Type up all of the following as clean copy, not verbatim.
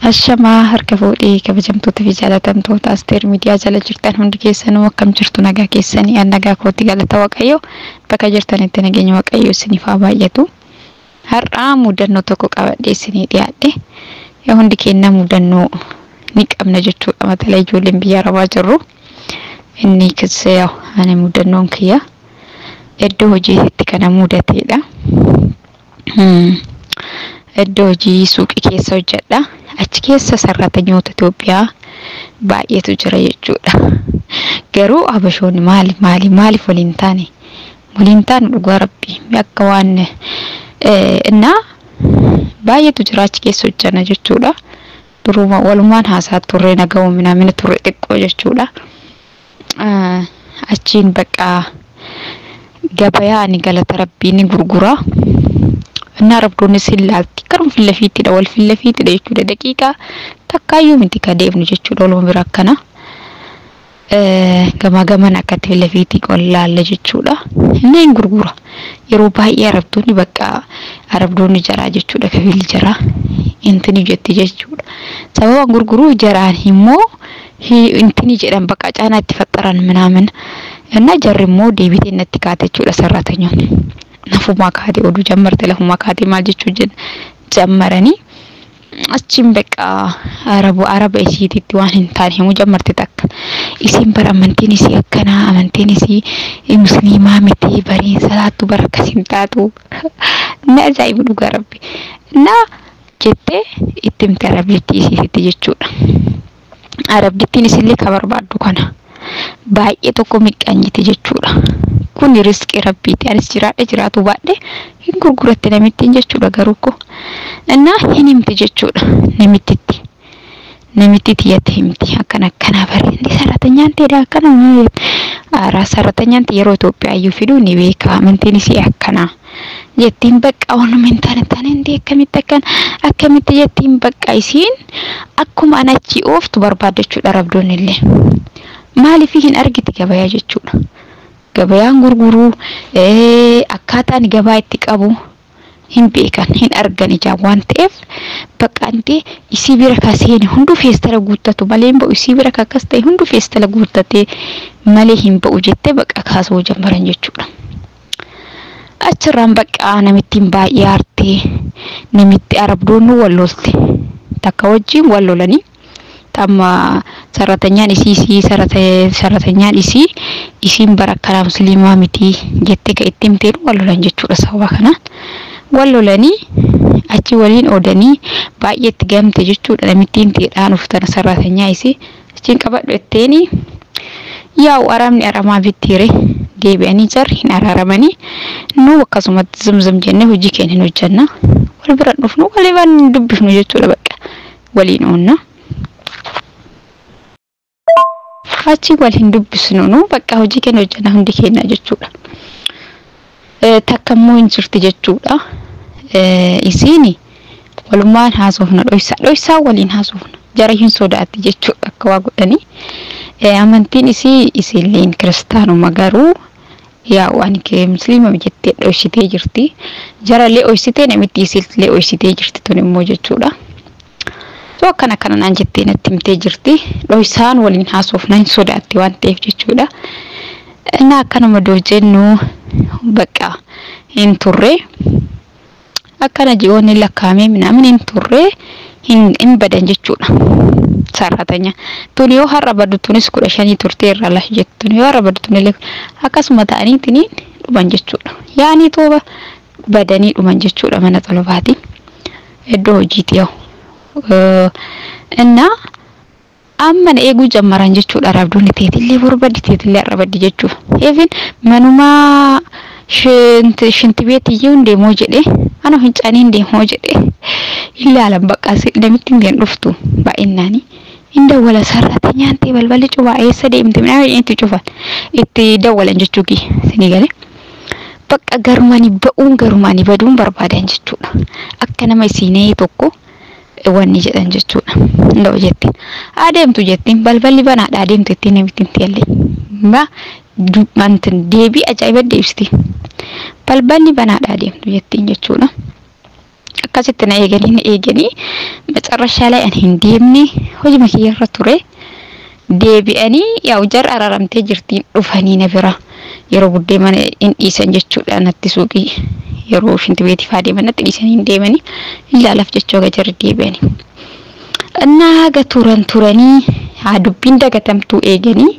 Ashamaa harka fuudhee kabajamtoota fi jaalatamtoota Asteer Miidiyaa jala jirtan hundi keessanuu akkam jirtu? Nagaa keessanii? An nagaa kootti, galata Waaqayyoo. Bakka jirtanitti nageenya Waaqayyoo isiniif haa baay'atu. Har'aa mudannoo tokko qabadhee isinii dhiyaadhe. Hundi keenya mudannoo ni qabna jechuudha, matalee ijoolleen biyya arabaa jirru. Inni kisee ani mudannoon kiyya iddoo hojiitti kana mudateedha. Iddoo hojii suuqii keessa hojjedha. Achi keessa sararatanyoota Itoophiyaa baay'eetu jira jechuudha. Garuu habashoonni maali maali maaliif waliin taane? Waliin taane, dhugaa Rabbii, akka waan innaa baay'eetu jira achi keessa hojjenna jechuudha. Duruma walumaan haasaa turre, nagaa minaamina turre xiqqoo jechuudha. Achiin bakka gabayaa ani, galata Rabbii, ni gurgura. Innaa arabdoonnis hin laalti. Karuma fillafiittidha, wal fillafiittidha jechuudha. Daqiiqaa takkaayyuu miti ka deemnu jechuudha, waluma bira akkana. Gamaa gamana akkatti fillafiitti ol laalla jechuudha. Inni hin gurgura. Yeroo baay'ee arabdoonni bakka arabdoonni jaraa jechuudha, kafiilli jaraa intini jetti jechuudha. Sababa gurguruuf jaraan immoo intini jedhan, bakka caanaa itti faxaran minaamin. Innaa jarri immoo deebitee natti kaate jechuudha sarratanyoonni. Lafumaa kaatee oduu jammarte, lafumaa kaatee maal jechuu jammaranii achiin bakka arabu araba isiititti waan hin taane himuu jammarte takka. Isiin bara amantiin isii akkanaa, amantiin isii musliimaa miti, bariin salaattu bara akkas hin taatu. Na ajaa'ibu, dhugaa Rabbi. Na jettee itti himte arabdittii isiititti jechuudha. Arabdittiin isillee ka barbaaddu kana. Baay'ee tokko miqqaanyiti jechuudha. Kun riskii Rabbiiti. Anis jiraadhe jiraatu baadhe hin gurguratte namittiin jechuudha garuu ko. Innaa hin himti jechuudha namittitti. Namitti tiyyatti himti, akkana akkanaa bareeddi sarratanyaan ta'edha akkana. Aaraa sarratanyaan yeroo Itoophiyaa iyyuu fiduu ni beeka, amantiin isii akkanaa. Jettiin bakka waanuma hin taane taane hindi akkamitti akkan akkamitti jettiin, bakka isiin akkuma an achii ooftu barbaadda jechuudha arabdoonni illee. Maaliif hin argiti gabayaa jechuudha. Gabayaan gurguruu akkaataan gabaa itti qabu hin beekan, hin argan ijaan waan ta'eef, bakka antee isii bira ka seene hunduu feestala guuttatu malee hin ba'u, isii bira ka akkas ta'e hunduu feestala guuttatee malee hin ba'u jettee bakka kaasuu jammaran jechuudha. Achirraan bakka namittiin baay'ee aartee namitti arabdoonni wal lolte, takka wajjin wal lolanii, amma sarratanyaan isii isii sarratanyaan isii isiin bara akkanaa musliimaa miti jettee ka itti himteen wal lolan jechuudha. Sababa kanaan wal lolanii achi waliin oodanii baay'ee itti gamte jechuudha namittiin teedhaan uftana sarratanyaa isii achiin qabadhu jetteeni. Yaa'u arabni aramaa bittiire, deebi'anii jarri hin araaramanii, nu akkasumatti zimzim jennee hojii keenya hin hojjenna, wal bira dhufnu, walii dubbifnu jechuudha, bakka waliin oonna. Achi wal hin dubbisnu, nu bakka hojii keenya hojjenna hundi keenya jechuudha. Takka immoo hin jirti jechuudha. Isiini walumaan haasofna, dhoysaa dhoysaa waliin haasofna. Jara hin sodaatti jechuudha akka waa godhanii. Amantiin isii isiilleen kiristaanuma, garuu yaa'u ani musliima jettee dhoysitee jirti. Jarallee dhoysitee, namitti isiillee dhoysitee jirti tun immoo jechuudha. So akkana akkana naan jettee natti himtee jirti. Dhoysaan waliin haasofna, hin sodaatti waan ta'eef jechuudha. Innaa akkanuma doo jennu bakka hin turre. Akkana ji'oonni lakkaa'amee minaamin hin turre, hin badan jechuudha. Sarratanya. Tun yoo har'a baddu tunis 15 turtee irra lafa jettu. Tun yoo har'a baddu tunillee akkasuma ta'aniitiin dhuman jechuudha. Yaanii tooba badanii dhuman jechuudha mana xolobaatiin. Iddoo hojiiti yoo. Innaa amma na eeguu jammaran jechuudha arabdoonni, teetillee barbaddi, teetillee har'a baddi jechuudha. Even manumaa shinti beetiyyuu hin deemoo jedhee, ana fincaanii hin deemoo jedhee ilaalan, bakka namitti hin dhuftu baay'innaanii. Hin dawwala, sarratanyaan ta'e balballi cufaa, eessa deemte midhaan itti cufan, itti dawwalan jechuu kiyya isinii galee. Bakka garumanii ba'uun garumanii baduun barbaadan jechuudha. Akka nama isiinee tokko wanni jedhan jechuudha. Nda'u jettiin. Adeemtu jettiin, balballi banaadha, adeemtu jettiin namittiin teellee. Ba wantin deebii ajaa'iba deebisti. Balballi banaadha, adeemtu jettiin jechuudha. Akkasitti na eeganii na eeganii macarrashaa ላይ ani hin deemne hojii kiyyarra ture. Deebi'anii yaa'u jarri araaramtee jirtiin dhufanii na bira yeroo buddee mana hin dhiisan jechuudha natti suuqii yeroo shinti beetii faa deeman natti dhiisanii hin deemanii ilaalaaf jechuu haga jarri deebi'anii. Innaa haga turan turanii haa dubbiin dagatamtuu eeganii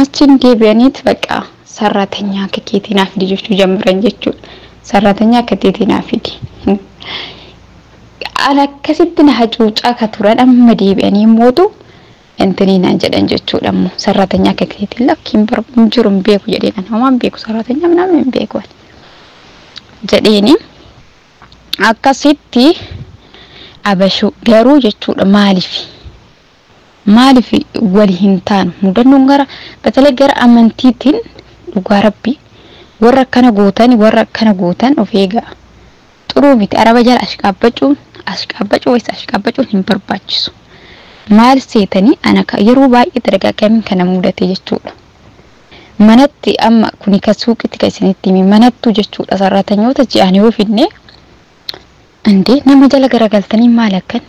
achiin deebi'aniit bakka sarraatanya akka keetii naa fidi jechuu ጀምረን jechuudha. Sarraatanya akka keetii naa fidi. Ala akkasitti na hacuucaa ka turan amma deebi'anii mootu intinii naan jedhan jechuudha ammoo sarraatanya akka keetii lakki hin jiru hin beeku jedheen ani homaa hin beeku sarraatanya ምናምን hin beeku jedheeni akkasitti abashuu garuu jechuudha maaliif maaliif wali hin taanu mudannoon gara በተለይ gara amantiitiin dhugaa rabbi warra akkana gootan warra akkana gootan of eegaa xuruu miti araba jala ashqaabbacuun ashqaabbacuu wayis ashqaabbacuun hin barbaachisu maal seetanii ana yeroo baay'ee ተደጋጋሚ kana mudate jechuudha manatti amma kuni ka suuqitti ka isinitti himi manattu jechuudha sarratanyoota ji'aan yoo fidne እንዴ nama jala garagaltanii maal akkan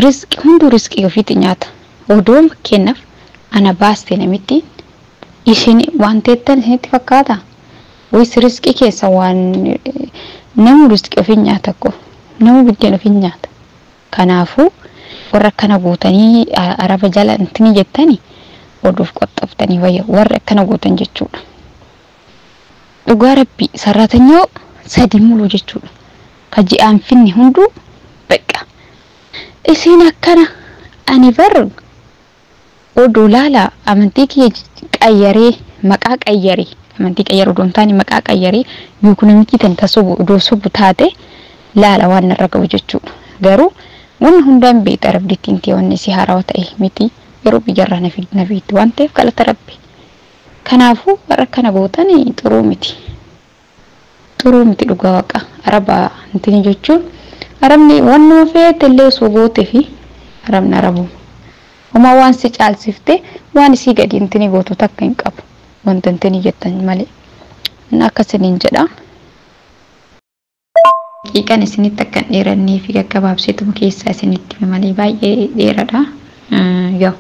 riski hunduu riskii ofiitti nyaata odoo fakkeenyaaf ana baaste namitti isin waan teettan isinitti fakkaata wayis riskii keessa waan namu riskii ofii nyaata ko namu biddeen ofii nyaata kanaafuu warra akkana gootanii araba jala intini jettani oduuf qoxxoftanii wayya warra akkana gootan jechuudha dhugaa rabbi sarratanyoo sadi mulu jechuudha ka ji'aan finni hunduu beqa isin akkana ani bar oduu laala amantii kiyya qayyaree maqaa qayyaree amantii qayyaree odoo hin taane maqaa qayyaree yuukunomitii tan tasobu odoo sobu taate laala waan narra ga'u jechuudha garuu wanni hundaan beekta rabbiittiin ta'e wanni si haarawaa ta'e miti yeroo biyyarraa na fiitti waan ta'eef galata rabbi kanaafuu warra akkana gootan xuruu miti xuruu miti dhugaa waaqa araba intini jechuun arabni wannuma feete illee osoo goote fi arabni arabuma homaa waan si caalsifte waan isii gadi intini gootu takka hin qabu wanta intini jettan malee inni akkasiniin jedha. Daqiiqaan isinitti akka hin dheerannee fi gaggabaabseetuma keessaa isinitti hime malee baay'ee dheeradha. Yoo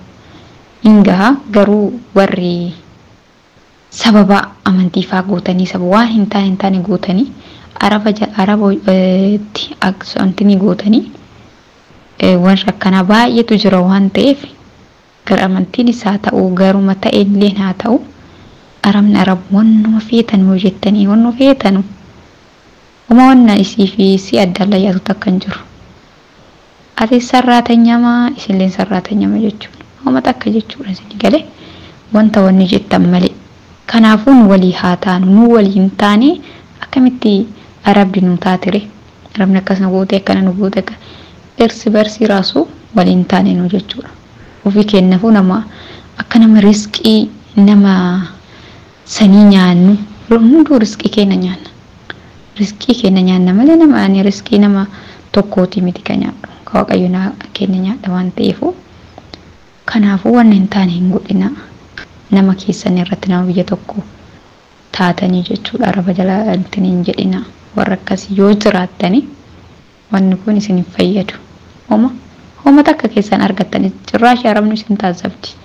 hin gaha garuu warri sababa amantii faa gootanii sababa waan hin taane hin taane gootanii araba arabatti intini gootanii warra akkanaa baay'eetu jira waan ta'eef gara amantiin isaa ta'uu garuma ta'e illee haa ta'u arabni arabu wannuma feetan yoo jettanii wannuma feetanu uma wanna isii fi si adda layyaatu takka hin jiru. Ati sarraatanyama isinillee sarraatanyama jechuudha. Homa takka jechuudha isin galee wanta wanni jettan malee. Kanaafuu nu walii haa taanu nu walii hin taane akkamitti arabni nu taatire arabni akkas nu goote akkana nu goote akka irsi barsi raasuu walii hin taane nu jechuudha. Ofii kennafuu nama akka nama riskii nama sanii nyaannu hunduu riskii keenya nyaanna. Riskii keenya nyaanna malee nama ani riskii nama tokkooti miti kan nyaadhu. Ka waaqayyo naa keenya nyaadha waan ta'eefu kanaafuu wanni hin taane hin godhina. Nama keessan irratti nama biyya tokko taatanii jechuudha araba jala intini hin jedhina warra akkasii yoo jiraattani wanni kun isin hin fayyadu. Homa homa takka keessan argattani cirraashii arabni isin taasifti.